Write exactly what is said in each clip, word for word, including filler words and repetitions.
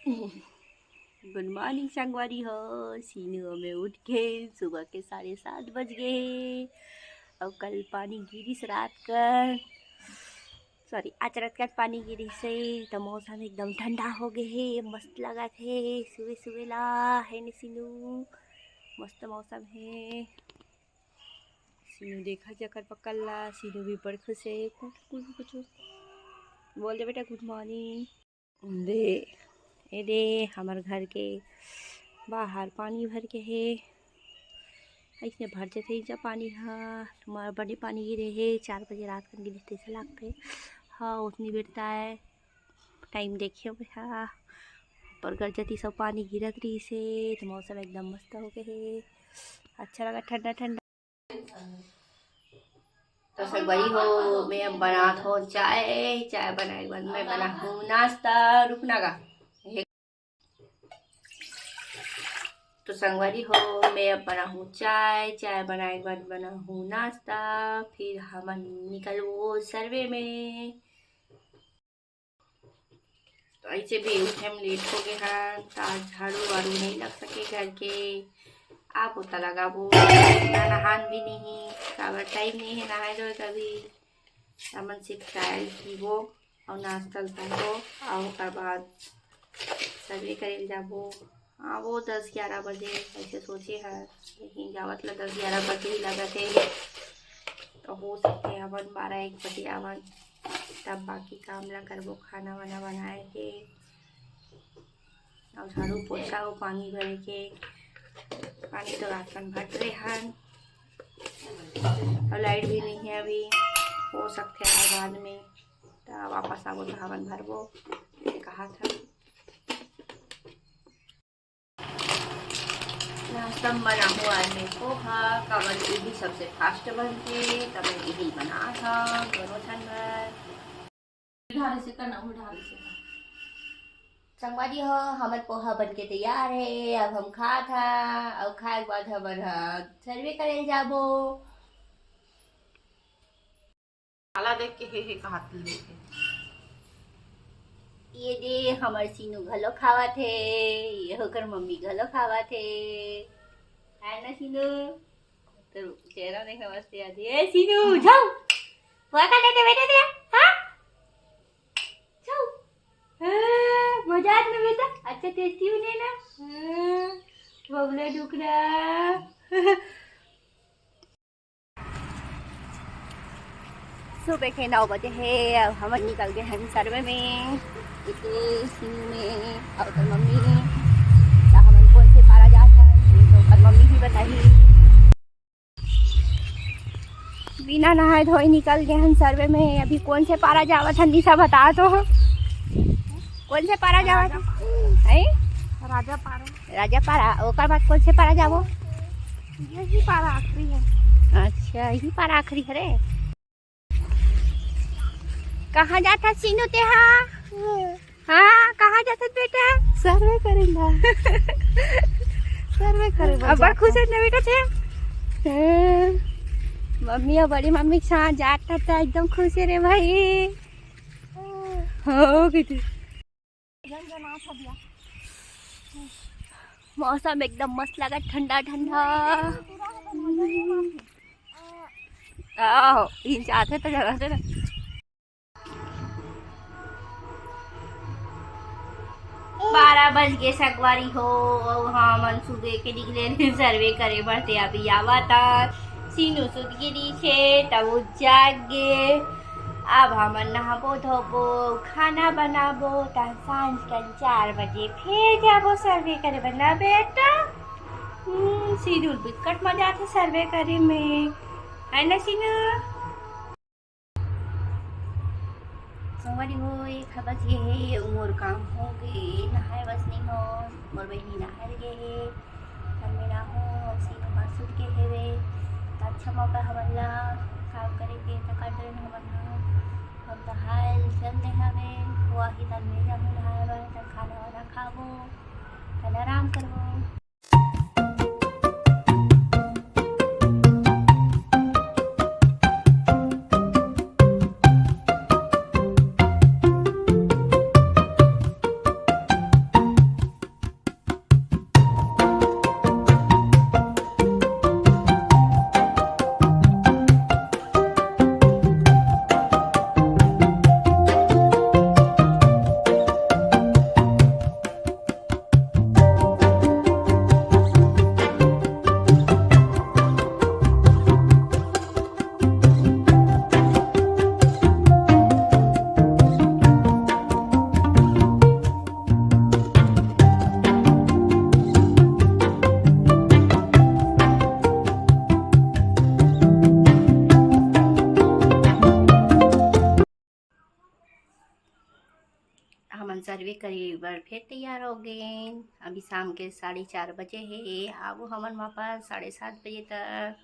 गुड morning संगवारी हो। सीनू अउ मैं उठ गे, सुबह के साढ़े सात बज गे हे। अउ कल पानी गिरिस रात कर, सॉरी, आज रात कर पानी गिरिस हे, त मौसम एकदम ठंडा हो गे हे, मस्त लगत हे सुबह सुबह ला, है ने सीनू? मस्त मौसम हे। सीनू देखा जकर पकल ला, सीनू भी बड़ खुश हे। कुछ कुछ कुछ बोल दे बेटा, गुड मॉर्निंग। दे, ए दे, हमर घर के बाहर पानी भर के हे। अइसने भर जथे इजा पानी ह। तुम्हारा बड़े पानी गिरे हे, चार बजे रात कन गिरे तइसे लागथे। हाँ, उतनी बेर ताय टाइम देखे होबे हा, ऊपर गरजती सब पानी गिरत रहिस हे, त मौसम एकदम मस्त हो गे हे, अच्छा लगा ठंडा ठंडा। तो संगवारी हो, मैं अब बनात हो चाय। चाय बनाए के बाद मैं बनाहूँ नाश्ता। रुकना गा। तो संगवारी हो, मैं अब बनाहूँ चाय। चाय बनाए के बाद बनाहूँ नाश्ता, फिर हमन निकलबो सर्वे में। तो ऐसे भी उठे में लेट हो गए हैं, तो आज झाड़ू वाड़ू नहीं लग सके घर के। आ पोता लगाबो ना, नहान भी नहीं, काबर टाइम नहीं है नहाए धोए का भी। हमन सिर्फ चाय पीबो और नाश्ता उतारबो, और ओकर बाद सर्वे करे ल जाबो। हाँ, वो दस ग्यारह बजे ऐसे सोचे है, लेकिन जावत ला दस ग्यारह बजे ही लगत है। तो हो सकते हवन बारह एक बजे आवन, तब बाकी काम ला करबो, खाना वाना बनाए के, और झाड़ू पोछा, वो पानी भरे के, पानी तो रात कन भर रहे हन, और लाइट भी नहीं है अभी, हो सकते है बाद में, तो वापस आबो तो हवन भरबो, ये कहा था। नाश्ता में बनाहूँ आज मैं पोहा, काबर इही सबसे फास्ट बनथे, त मैं इही बनात हव दोनों झन बर। उधार से करना, उधार से करना। संगवारी हो, हमर पोहा बन के तैयार हे। अब हम खात हा, अउ खाए के बाद हमन ह सर्वे करे ल जाबो। काला देख के हे हे कहात ले हे। ये दे, हमर सीनू घलो खावत हे, ये ओकर मम्मी घलो खावत हे। है ना सीनू? तो चेहरा नहीं समझते आज। ए सीनू, जाओ। पोहा खा लेते बेटा दे, हाँ? जाओ। हाँ, मजा आत ना बेटा? अच्छा टेस्टी बने ना? हाँ, बबला डुकरा। सुबह के नौ बजे हे, अब हमन निकल गए हन सर्वे में। इतने सीन में और ओकर मम्मी, त हमन कोन से पारा जात हन, ये तो ओकर मम्मी ही बताही। बिना नहाए धोए निकल गए हन सर्वे में। अभी कोन से पारा जावत हन, निशा बता तो। कोन से पारा जावत हन? हैं? राजा पारा। राजा पारा, ओकर बाद कोन से पारा जाबो? यही पारा आखिरी है। अच्छा, यही पारा आखिरी हरे। कहाँ जात हस सीनू तेहा? हाँ, कहाँ जात हस बेटा? सर्वे करेंगा। सर्वे करे बर अब्बड़ जात खुश हस। है ना बेटा ते? हाँ। मम्मी और बड़ी मम्मी के साथ जात हस त एकदम खुश है रे भाई। हो गई थी। मौसम एकदम मस्त लगा, ठंडा ठंडा। आहो, इन जाते तो जरा से ना। बारह बज गए संगवारी हो, अउ हमन सुबह के निकले रहे सर्वे करे बर, ते अभी आवत आ। सीनू सुत गिरी छे, तब वो जाग गे। अब हमन नहाबो धोबो, खाना बनाबो, त सांझ कन चार बजे फिर जाबो सर्वे करे बर ना बेटा। हम्म, सीनू बिकट मजा आथे सर्वे करे में, है ना सीनू? संगवारी हो, एक बज गे हे, मोर काम हो गे, नहाए बस नहीं हो, मोर बहिनी नहाए गे हे। हम मेरा हो, अब सीनू मार सुत के हेवे, त अच्छा मौका हमन ला काम करे के, त कर देन हमन ह। हम नहाए ल चल दे हवे, वो आही तन में जाहूँ नहाए बर, त खाना वाना खाबो, तन आराम करबो। वे करे बर फिर तैयार हो गए। अभी शाम के साढ़े चार बजे हे, आबो हमन वापस साढ़े सात बजे तक।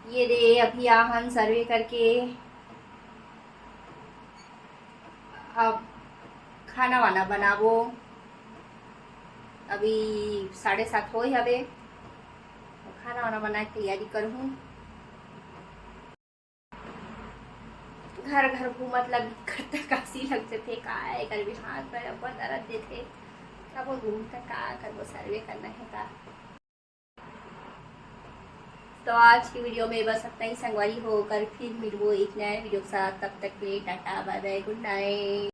ये दे, अभी आहन सर्वे करके, अब खाना वाना बनाबो। अभी साढ़े सात होए हवे, खाना वाना बना के तैयारी करहूँ। घर घर घूमत ला बिकट कासी लग जथे, का करबे, हाथ पैर अब्बड़ दर्द देथे। कबो घूमता का करबो, सर्वे करना है का। तो आज की वीडियो में बस इतना ही संगवारी हो, कल फिर मिलबो एक नया वीडियो के साथ। तब तक के लिए टाटा, बाय बाय, गुड नाइट।